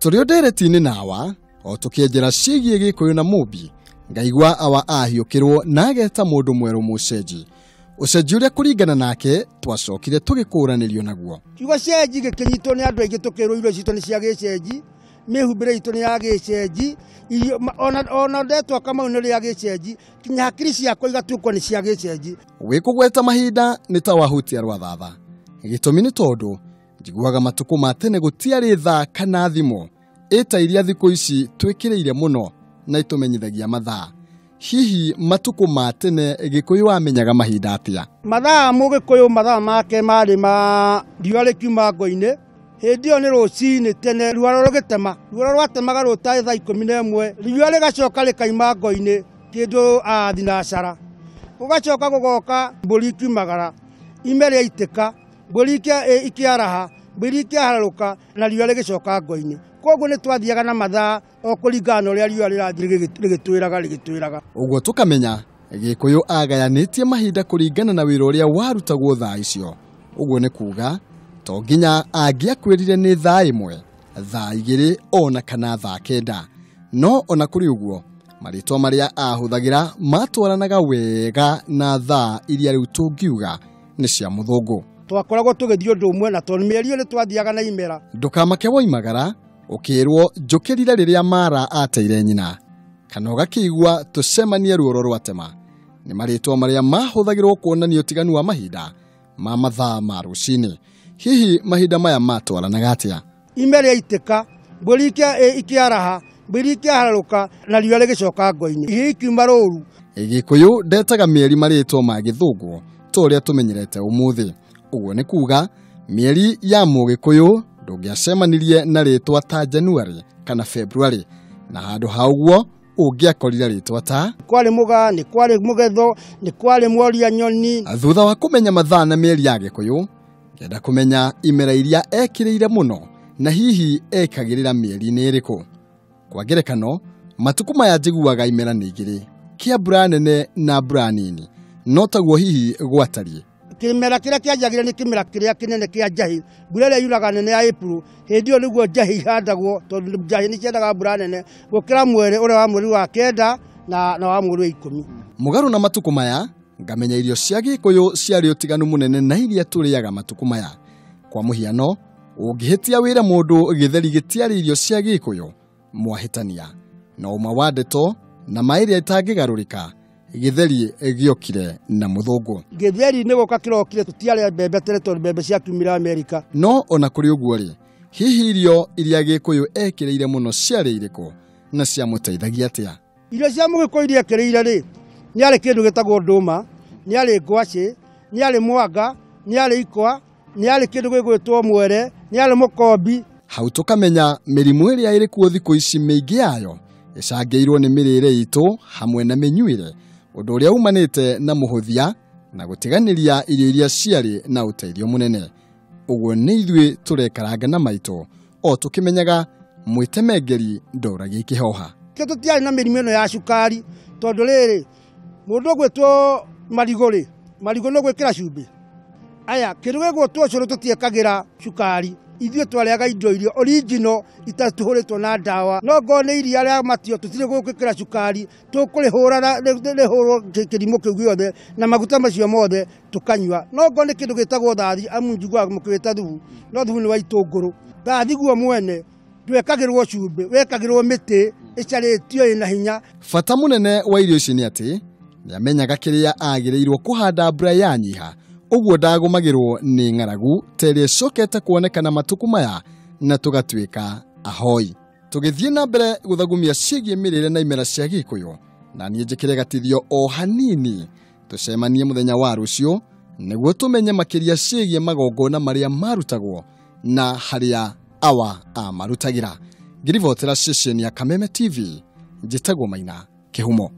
Tũrĩ o ndereti-inĩ na awa o tũkĩenjera ciĩgiĩ Gĩkũyũ na Mũmbi, ngaigua awa ahiũkĩrwo na ageta mũndũ mwerũ mũcenji. Ũcenji ũrĩa kũringana nake twacokire tũgĩkũranĩrio naguo. Kiugo cenji gĩkĩnyitwo nĩ andũ aingĩ, tũkĩrwo irio citũ nĩ cia gĩcenji, mĩhumbĩre itũ nĩ ya gĩcenji, ona ndetwa Kamau nĩ rĩa gĩcenji, kinya hakiri ciakwa igatuĩkwo nĩ cia gĩcenji. Wĩkũgweta mahinda nĩ ta wahutia rwathatha. Gĩtũmi nĩ tondũ njiguaga matukũ ma tene gũtiarĩ thaa kana thimũ ĩta iria thikũ ici twĩkĩrĩire mũno na itũmenyithagia mathaa. Hihi matukũ ma tene Gĩkũyũ amenyaga mahinda atĩa? Mathaa Mũgĩkũyũ mathaa make marĩ ma riũa rĩkiuma ngo-inĩ, hĩndĩ ĩyo nĩ rũcinĩ tene ruoro rũgĩtema, ruoro rwatemaga rũta thaa 11, riũa rĩgacoka rĩkaima ngo-inĩ kĩndũ thinacara, gũgacoka gũgoka mbũri ikiumagara, ime rĩaitĩka, mbũri ikĩaraha, mbũri ikĩharũka na riũa rĩgĩcoka ngo-inĩ. Koguo nĩ twathiaga na mathaa o kũringana na ũrĩa riũa rĩrathiĩ rĩgĩtwĩraga. Ũguo tũkamenya Gĩkũyũ agayanĩtie mahinda kũringana na wĩra ũrĩa warutagwo thaa icio. Ũguo nĩ kuga to nginya angĩakwĩrire nĩ thaa 1, thaa 2 ona kana thaa 9. No ona kũrĩ ũguo marĩtwa marĩa ahũthagĩra matwaranaga wega na thaa iria rĩu tũngiuga nĩ cia mũthũngũ. Twakoragwo tũgĩthiĩ ũndũ ũmwe na tondũ mĩeri ĩyo nĩ twathiaga na imera. Ndũkamake woimagara ũkĩrwo njũkĩrire rĩrĩa Mara ateire nyina, kana ũgakĩigua tũcemanie ruoro rwatema. Nĩ marĩtwa marĩa mahũthagĩrwo kuonania ũtiganu wa mahinda ma mathaa ma rũcinĩ. Hihi mahinda maya matwaranaga atĩa? Ime rĩaitĩka, mbũri ikĩaraha, mbũri ikĩharũka na riũa rĩgĩcoka ngo-inĩ, ihĩĩ ikiuma rũru. Gĩkũyũ ndetaga mĩeri marĩtwa ma gĩthũngũ ta ũrĩa tũmenyerete ũmũthĩ. Ũguo nĩ kuga mĩeri ya Mũgĩkũyũ ndũngĩacemanirie na rĩtwa ta January kana February, na handũ ha ũguo ũngĩakorire rĩtwa ta kwarĩ Mũgaa, nĩ kwarĩ Mũgetho, nĩ kwarĩ Mworia Nyoni. Thutha wa kũmenya mathaa na mĩeri ya Gĩkũyũ, ngenda kũmenya imera iria ekĩrĩire mũno na hihi ekagĩrĩra mĩeri-inĩ ĩrĩkũ. Kwa ngerekano, matukũ maya njiguaga imera nĩ igĩrĩ, kĩa mbura nene na mbura nini, no taguo hihi gwatariĩ. Kĩmera kĩrĩa kĩanjagĩrĩra nĩ kĩmera kĩrĩa kĩnene kĩa njahĩ, mbura ĩrĩa yuraga nene ya April, hĩndĩ ĩyo nĩguo njahĩ ihandagwo, tondũ njahĩ nĩ ciendaga mbura nene gũkĩra mweri ũrĩa wa mweri wa 9 na wa mweri wa 10. Mũgarũ na matukũ maya ngamenya irio cia Gĩkũyũ ciarĩ ũtiganu mũnene na iria tũrĩaga matukũ maya. Kwa mũhiano, ũngĩhĩtia wĩra mũndũ gĩtheri gĩtiarĩ irio cia Gĩkũyũ mwahĩtania, na ũma wa ndeto na ma ĩrĩa ĩtangĩgarũrĩka, gĩtheri gĩokire na mũthũngũ. Gĩtheri nĩ gũka kĩrokire, tũtiarĩa mbembe tene tondũ mbembe ciakiumire Amerika. No ona kũrĩ ũguo rĩ, hihi irio iria Gĩkũyũ ekĩrĩire mũno ciarĩ irĩkũ na ciamũteithagia atĩa? Irio cia Mũgĩkũyũ iria ekĩrĩire rĩ, nĩ arĩ kĩndũ gĩtagwo ndũma, nĩ arĩ ngwacĩ, nĩ arĩ mwanga, nĩ arĩ ikwa, nĩ arĩ kĩndũ gĩgwĩtwo mwere, nĩ arĩ mũkombi. Hau tũkamenya mĩrimũ ĩrĩa ĩrĩ kuo thikũ ici mĩingĩ yayo ĩcangĩirwo nĩ mĩrĩre itũ hamwe na mĩnyuĩre, ũndũ ũrĩa umanĩte na mũhũthia na gũtiganĩria irio iria ciarĩ na ũteithio mũnene. Ũguo nĩ ithuĩ tũrekaranga na maitũ o tũkĩmenyaga mwĩtemengeri ndoragia ikĩhoha. Kĩ tũtiarĩ na mĩrimũ ĩno ya cukari, tondũ rĩrĩ mũndũ ũgwĩtwo marigũ rĩ, marigũ no gwĩkĩra cumbĩ. Aya, kĩndũ gĩgwĩtwo ũcũrũ tũtiĩkagĩra cukari, ithuĩ twarĩaga indo iria original itatũhũrĩtwo na ndawa. No ngorwo nĩ iria rĩa matio tũtirĩ gũgĩkĩra cukari, tũkũrĩhũra rĩhũrwo kĩrimũ kĩu gĩothe na maguta macio mothe tũkanyua. No ngorwo nĩ kĩndũ gĩtagwo thathi, amu njiguaga mũkĩwĩta thubu, no thubu nĩ wa itũngũrũ. Thathi guo mwene ndwekagĩrwo cumbĩ, wekagĩrwo mĩtĩ ĩcarĩtio ĩna hinya. Bata mũnene wa irio ici nĩ atĩ nĩamenyaga kĩrĩa agĩrĩirwo kũhanda mbura yanyiha, ũguo ndagũmagĩrwo nĩ ng'aragu ta ĩrĩa ĩcokete kuonekana matukũ maya na tũgatuĩka ahoi. Tũgĩthiĩ na mbere gũthagumia ciĩgiĩ mĩrĩre na imera cia Gĩkũyũ, na niĩ njĩkĩre gatithio o hanini tũcemanie mũthenya wa rũciũ nĩguo tũmenye makĩria ciĩgiĩ magongona marĩa marutagwo na harĩa awa amarutagĩra. Ngĩribotera ceceni ya Kameme TV, njĩtagwo Maina Kĩhumo.